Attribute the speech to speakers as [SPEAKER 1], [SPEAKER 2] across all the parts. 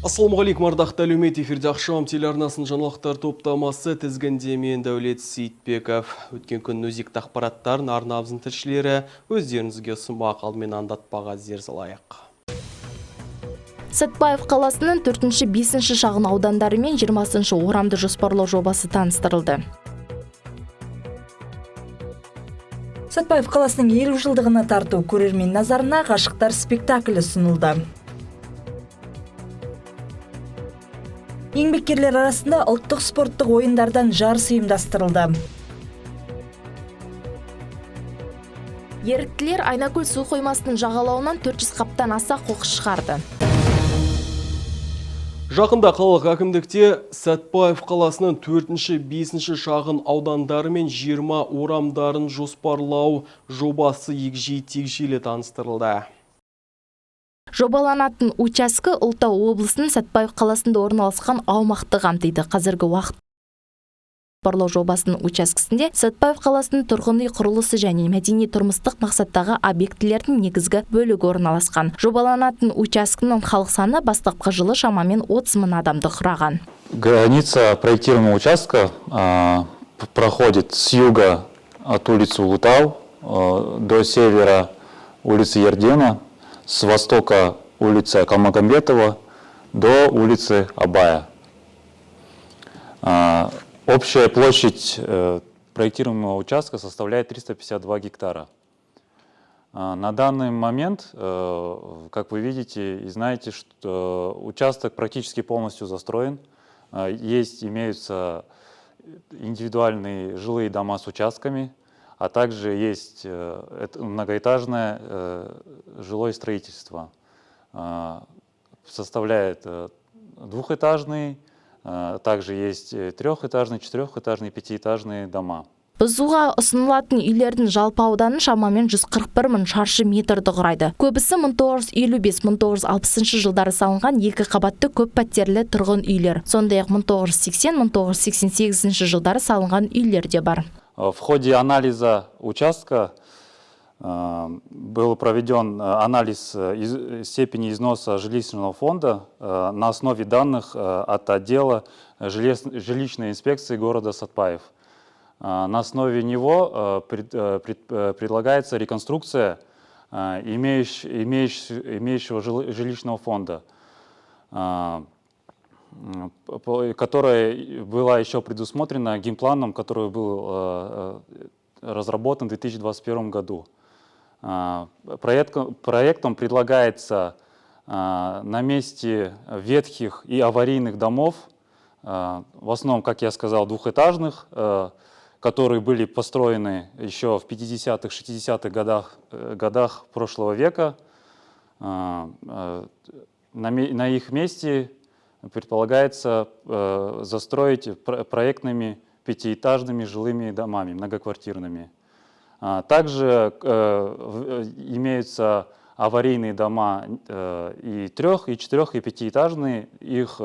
[SPEAKER 1] Ассалаумағалейкум, ардақты әлеумет, эфирде Ақшам телеарнасының жаңалықтар топтамасы, тізгінде мен Дәулет Сейітбеков. Өткен күннің өзекті ақпараттарын арнамыздың тілшілері өздеріңізге ұсынбақ. Алдымен аңдатпаға зер салайық.
[SPEAKER 2] Сәтбаев қаласының 4-ші, 5-ші шағын аудандары мен 20-шы орамды жоспарлау жобасы таныстырылды.
[SPEAKER 3] Сәтбаев қаласының 50 жылдығына тарту көрермен назарына ғашықтар спектаклі ұсынылды. Еңбеккерлер арасында ұлттық спорттық ойындардан жарыс ұйымдастырылды.
[SPEAKER 2] Еріктілер Айнакөл су қоймасының жағалауынан 400 қаптан аса қоқыс шығарды.
[SPEAKER 1] Жақында қалалық әкімдікте Сәтбаев қаласының 4-ші, 5-ші шағын аудандары мен 20 орамдарын жоспарлау жобасы егжей-тегжейлі таныстырылды.
[SPEAKER 2] Жобаланатын учаскі Ұлытау облысының Сәтбаев қаласында орналасқан аумақты қамтиды. Қазіргі уақыт жоспарлау жобасының учаскесінде Сәтбаев қаласының тұрғын үй құрылысы және мәдени тұрмыстық мақсаттағы объектілердің негізгі бөлігі орналасқан. Жобаланатын учаскінің халық саны бастапқы жылы шамамен 30 мың адамды құраған.
[SPEAKER 4] Граница проектируемого участка проходит с юга от улицы Улытау до севера улицы Ердена, с востока улицы Калмагамбетова до улицы Абая. Общая площадь проектируемого участка составляет 352 гектара. На данный момент, как вы видите и знаете, что участок практически полностью застроен. Имеются индивидуальные жилые дома с участками, а также есть многоэтажное жилое строительство. Составляет двухэтажный, также есть трехэтажные, четырехэтажные, пятиэтажные дома.
[SPEAKER 2] Бұзуға ұсынылатын үйлердің жалпы ауданы шамамен 141 мың шаршы метрді құрайды. Көбісі 1955-1960 жылдары салынған екі қабатты көп пәтерлі тұрғын үйлер. Сондай-ақ 1980-1988 жылдары салынған үйлер де бар.
[SPEAKER 4] В ходе анализа участка был проведен анализ степени износа жилищного фонда на основе данных от отдела жилищной инспекции города Сатпаев. На основе него предлагается реконструкция имеющего жилищного фонда, которая была еще предусмотрена генпланом, который был разработан в 2021 году. Проектом предлагается на месте ветхих и аварийных домов, в основном, как я сказал, двухэтажных, которые были построены еще в 50-х, 60-х годах прошлого века, на их месте предполагается застроить проектными пятиэтажными жилыми домами, многоквартирными. Также имеются аварийные дома и трех, и четырех, и пятиэтажные, их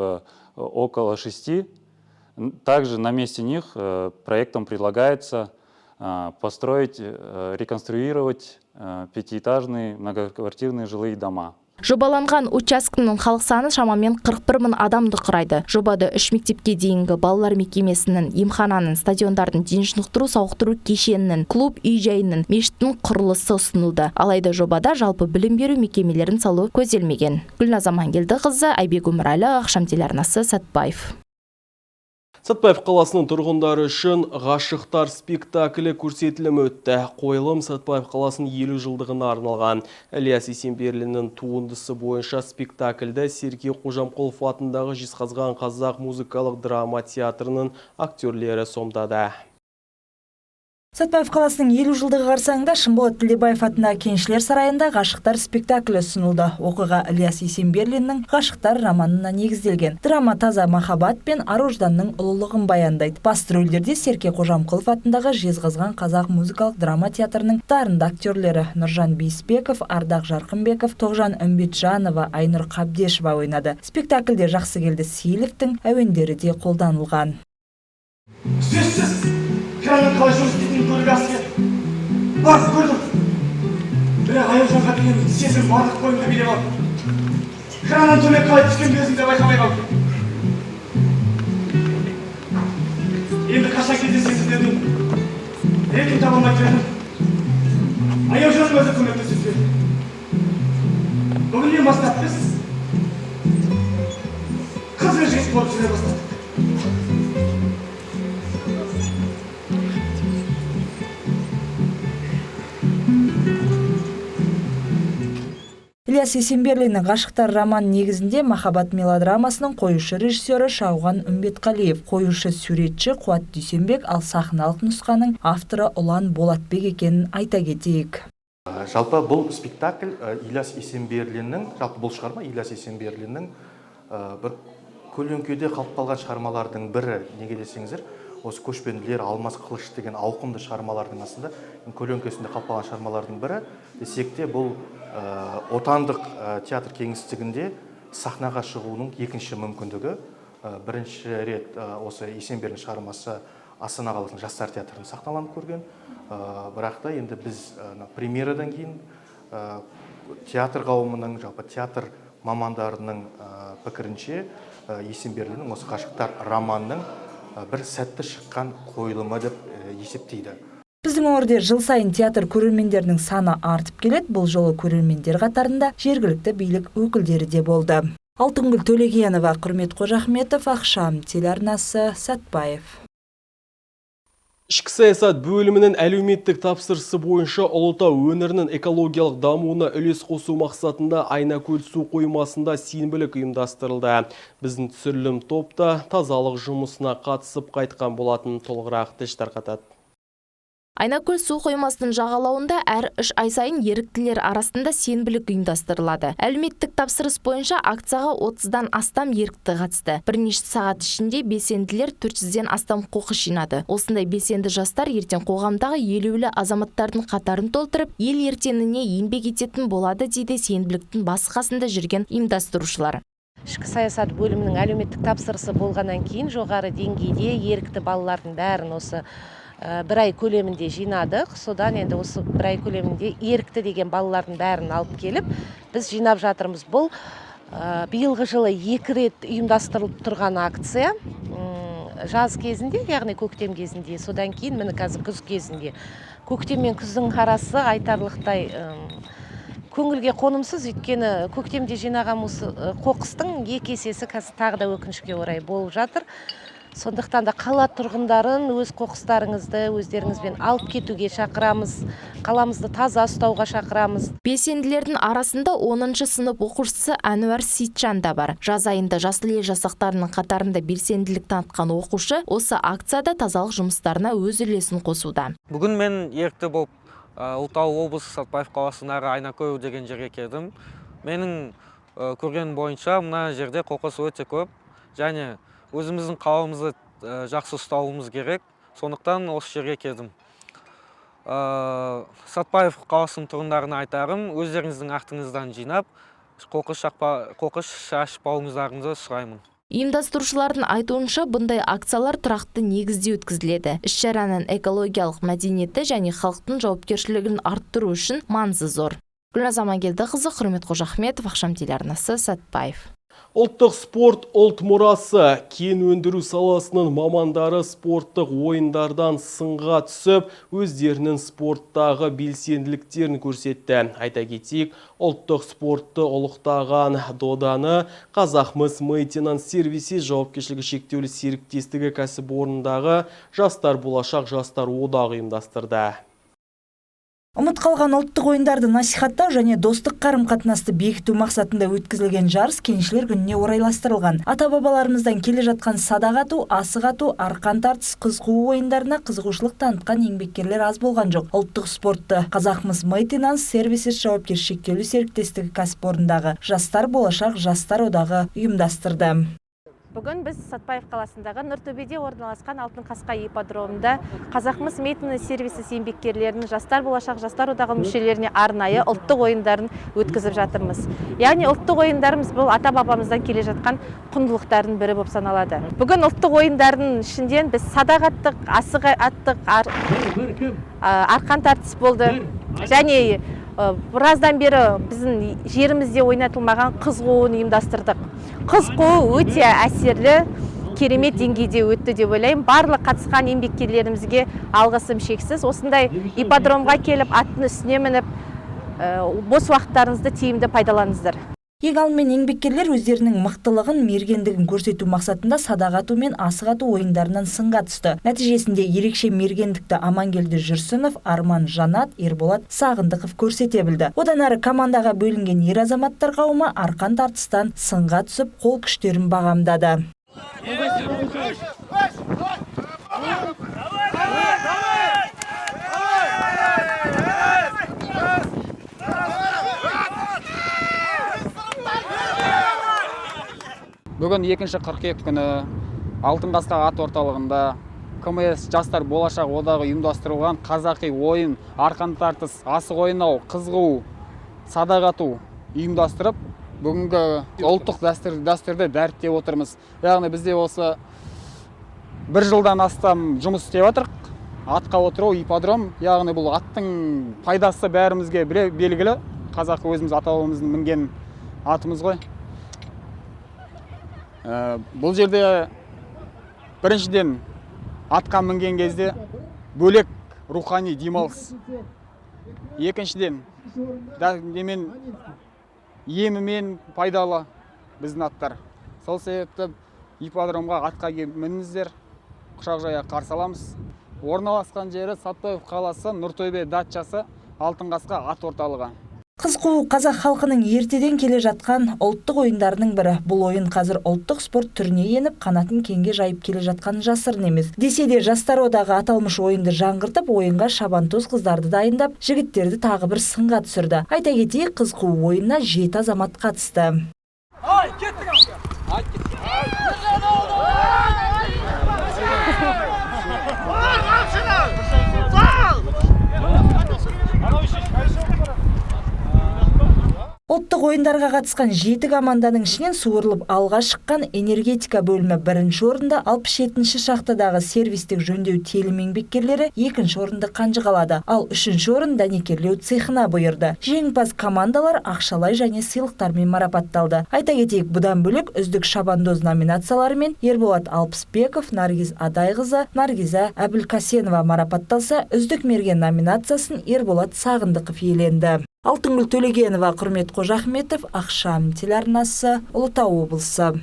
[SPEAKER 4] около 6. Также на месте них проектом предлагается построить, реконструировать пятиэтажные многоквартирные жилые дома.
[SPEAKER 2] Жобаланған учаскінің халық саны шамамен 41 мың адамды құрайды. Жобада 3 мектепке дейінгі балалар мекемесінің, емхананың, стадиондардың, дене шынықтыру сауықтыру кешенінің, клуб үй-жайының, мешіттің құрылысы ұсынылды. Алайда жобада жалпы білім беру мекемелерін салу көзделмеген. Гүлназ Амангелдіқызы, Айбек Өмірәлі, Ақшам телеарнасы, Сәтбаев.
[SPEAKER 1] Сәтбаев қаласының тұрғындары үшін ғашықтар спектаклі көрсетілімі өтті. Қойылым Сәтбаев қаласының 50 жылдығына арналған. Ілияс Есенберлиннің туындысы бойынша спектакльді Сергей Қожамқұлов атындағы Жезқазған қазақ музыкалық драма театрының актерлері сомдады.
[SPEAKER 3] Сәтбаев қаласының 50 жылдығы қарсаңында Шынболат Тілдебаев атындағы Кеншілер сарайында ғашықтар спектаклі ұсынылды. Оқиға Ілияс Есенберлиннің Ғашықтар романына негізделген. Драма таза махаббат пен ар-ожданның ұлылығын баяндайды. Басты рөлдерде Серке Қожамқұлов атындағы Жезқазған қазақ музыкалық драма театрының дарынды актерлері Нұржан Бейісбеков, Ардақ Жарқынбеков, Тоғжан Үмбетжанова, Айнұр Қабдешева ойнады. Спектакльде Жақсыкелді Сейіловтің әуендері де қолданылған.
[SPEAKER 5] Сөзсіз, кранның қалай жұмыс істейтінін көруге асық едім. Барып көрдім. Бірақ Аяужанға деген сезім барлық бойымды билеп алды. Краннан төмен қалай түскенімді өзім де байқамай қалдым. Енді қашан кездесеміз дедім. Ретін таба алмай келдім. Аяужанның өзі көмектесіп жіберді. Бүгіннен бастап біз қыз бен жігіт болып жүре бастадық.
[SPEAKER 3] Ілияс Есенберлиннің «Ғашықтар» романы негізінде «Махаббат» мелодрамасының қоюшы режиссері Шауған Үмбетқалиев, қоюшы суретші Қуат Дүйсенбек, ал сахналық нұсқаның авторы Ұлан Болатбек екенін айта кетейік.
[SPEAKER 6] Жалпы бұл спектакль Ілияс Есенберлиннің, жалпы бұл шығарма Ілияс Есенберлиннің бір көлеңкеде қалып қалған шығармалардың бірі. Неге десеңіздер, осы «Көшпенділер», «Алмас қылыш» деген ауқымды шығармалардың астында көлеңкесінде қалып қалған шығармалардың бірі десек те, бұл отандық театр кеңістігінде сахнаға шығуының екінші мүмкіндігі. Бірінші рет осы Есенберлин шығармасы Астана қаласының жастар театрында сахналанып көрген. Бірақ та енді біз премьерадан кейін театр қауымының, жалпы театр мамандарының пікірінше, Есенберлиннің осы «Ғашықтар» романының бір сәтті шыққан қойылымы деп есептейді.
[SPEAKER 3] Біздің өңірде жыл сайын театр көрермендерінің саны артып келеді. Бұл жолы көрермендер қатарында жергілікті билік өкілдері де болды. Алтынгүл Төлегенова, Құрмет Қожахметов, Ақшам телеарнасы, Сәтпаев.
[SPEAKER 1] Ішкі саясат бөлімінің әлеуметтік тапсырысы бойынша Ұлытау өңірінің экологиялық дамуына үлес қосу мақсатында Айнакөл су қоймасында сенбілік ұйымдастырылды. Біздің түсірілім топта тазалық жұмысына қатысып қайтқан болатын, толығырақ тілші тарқатады.
[SPEAKER 2] Айнакөл су қоймасының жағалауында әр 3 ай сайын еріктілер арасында сенбілік ұйымдастырылады. Әлеуметтік тапсырыс бойынша акцияға 30-дан астам ерікті қатысты. Бірнеше сағат ішінде белсенділер 400-ден астам қоқыс жинады. Осындай белсенді жастар ертең қоғамдағы елеулі азаматтардың қатарын толтырып, ел ертеңіне еңбек ететін болады, дейді сенбіліктің басы қасында жүрген ұйымдастырушылар.
[SPEAKER 7] Ішкі саясат бөлімінің әлеуметтік тапсырысы болғаннан кейін жоғары деңгейде ерікті балалардың бәрін осы бір ай көлемінде жинадық. Содан енді осы бір ай көлемінде ерікті деген балалардың бәрін алып келіп, біз жинап жатырмыз. Бұл биылғы жылы 2 рет ұйымдастырылып тұрған акция. Жаз кезінде, яғни көктем кезінде, содан кейін міне қазір күз кезінде. Көктем мен күздің арасы айтарлықтай көңілге қонымсыз, өйткені көктемде жинаған осы қоқыстың 2 есесі қазір тағы да өкінішке орай болып жатыр. Сондықтан да қала тұрғындарын өз қоқыстарыңызды өздеріңізбен алып кетуге шақырамыз, қаламызды таза ұстауға шақырамыз.
[SPEAKER 2] Белсенділердің арасында 10-шы сынып оқушысы Әнуар Сейтжан да бар. Жаз айында Жасыл ел жасақтарының қатарында белсенділік танытқан оқушы осы акцияда тазалық жұмыстарына өз үлесін қосуда.
[SPEAKER 8] Бүгін мен ерікті болып Ұлытау облысы Сәтпаев қаласындағы Айнакөл деген жерге келдім. Менің көргенім бойынша мына жерде қоқыс өте көп және өзіміздің қаламызды жақсы ұстауымыз керек. Сондықтан осы жерге келдім. Сәтпаев қаласының тұрғындарына айтарым, өздеріңіздің артыңыздан жинап, қоқыс шашпауыңыздарыңызды сұраймын.
[SPEAKER 2] Ұйымдастырушылардың айтуынша, бұндай акциялар тұрақты негізде өткізіледі. Іс-шараның экологиялық мәдениеті және халықтың жауапкершілігін арттыру үшін маңызы зор. Гүлназ Амангелдіқызы, Құрмет Қожахметов, Ақшам телеарнасы, Сәтпаев.
[SPEAKER 1] Ұлттық спорт ұлт мұрасы. Кен өндіру саласының мамандары спорттық ойындардан сынға түсіп, өздерінің спорттағы белсенділіктерін көрсетті. Айта кетейік, ұлттық спортты ұлықтаған доданы Қазақмыс Мейтенанс Сервиси жауапкершілігі шектеулі серіктестігі кәсіпорнындағы Жастар болашақ жастар одағы ұйымдастырды.
[SPEAKER 3] Ұмыт қалған ұлттық ойындарды насихаттау және достық қарым-қатынасты бекіту мақсатында өткізілген жарыс кеншілер күніне орайластырылған. Ата-бабаларымыздан келе жатқан садақ ату, асық ату, арқан тартыс, қыз қуу ойындарына қызығушылық танытқан еңбеккерлер аз болған жоқ. Ұлттық спортты Қазақмыс Мейтенанс Сервисес жауапкершілігі шектеулі серіктестігі кәсіпорнындағы Жастар болашақ жастар одағы ұйымдастырды.
[SPEAKER 9] Бүгін біз Сәтпаев қаласындағы Нұртөбеде орналасқан Алтын Қасқа ипподромында Қазақмыс Мейтенанс Сервисес еңбеккерлерінің Жастар болашақ жастар одағының мүшелеріне арнайы ұлттық ойындарын өткізіп жатырмыз. Яғни ұлттық ойындарымыз бұл ата-бабамыздан келе жатқан құндылықтардың бірі болып саналады. Бүгін ұлттық ойындардың ішінден біз садақ аттық, асық аттық, арқан тартыс болды. Және Біраздан бері біздің жерімізде ойнатылмаған қыз қууын ұйымдастырдық. Қыз қуу өте әсерлі, керемет деңгейде өтті деп ойлаймын. Барлық қатысқан еңбеккерлерімізге алғысым шексіз. Осындай ипподромға келіп, аттың үстіне мініп, бос уақыттарыңызды тиімді пайдаланыңыздар.
[SPEAKER 3] Ең алдымен еңбеккерлер өздерінің мықтылығын, мергендігін көрсету мақсатында садақ ату мен асық ату ойындарынан сынға түсті. Нәтижесінде ерекше мергендікті Амангелді Жүрсінов, Арман Жанат, Ерболат Сағындықов көрсете білді. Одан әрі командаға бөлінген ер азаматтар қауымы арқан тартыстан сынға түсіп, қол күштерін бағамдады.
[SPEAKER 10] Бүгін 2 қыркүйек күні Алтын қасқа ат орталығында КМС Жастар болашақ одағы ұйымдастырылған қазақи ойын, арқан тартыс, асық ойнау, қыз қуу, садақ ату ұйымдастырып, бүгінгі ұлттық дәстүрді дәріптеп отырмыз. Яғни бізде осы бір жылдан астам жұмыс істеп жатырық. Атқа отыру, ипподром, яғни бұл аттың пайдасы бәрімізге белгілі. Қазақ өзіміз, ата бабамыздың мінген атымыз ғой. Бұл жерде біріншіден, атқа мінген кезде бөлек рухани демалыс, екіншіден, немен, емімен пайдалы біздің аттар. Сол себепті ипподромға атқа келіп мініңіздер, құшақ жая қарсы аламыз. Орналасқан жері: Сәтбаев қаласы, Нұртөбе дачасы, Алтын қасқа ат орталығы.
[SPEAKER 3] Қыз қуу — қазақ халқының ертеден келе жатқан ұлттық ойындарының бірі. Бұл ойын қазір ұлттық спорт түріне еніп, қанатын кеңге жайып келе жатқаны жасырын емес. Десе де, Жастар одағы аталмыш ойынды жаңғыртып, ойынға шабандоз қыздарды дайындап, жігіттерді тағы бір сынға түсірді. Айта кетейік, қыз қуу ойынына жеті азамат қатысты.
[SPEAKER 5] Ай, кеттік!
[SPEAKER 3] Ұлттық ойындарға қатысқан жеті команданың ішінен суырылып алға шыққан энергетика бөлімі бірінші орында, 67-ші шахтадағы сервистік жөндеу телім еңбеккерлері екінші орынды қанжығалады. Ал үшінші орын дәнекерлеу цехына бұйырды. Жеңімпаз командалар ақшалай және сыйлықтармен марапатталды. Айта кетейік, бұдан бөлек үздік шабандоз номинацияларымен Ерболат Алпысбеков, Наргиз Адайқызы, Наргиза Әбілкасенова марапатталса, үздік мерген номинациясын Ерболат Сағындықов иеленді. Алтынгүл Төлегенова, Құрмет Қожахметов, Ақшам телеарнасы, Ұлытау облысы.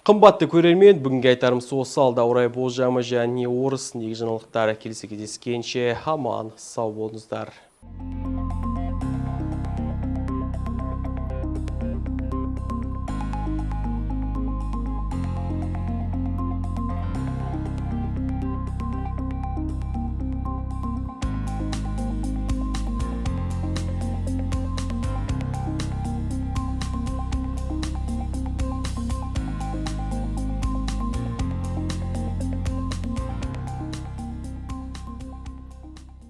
[SPEAKER 1] Қымбатты көрермен, бүгінгі айтарымыз осы. Алда орай болжамы және орыс негізі жаңалықтары. Келесі кездескенше аман сау болыңыздар.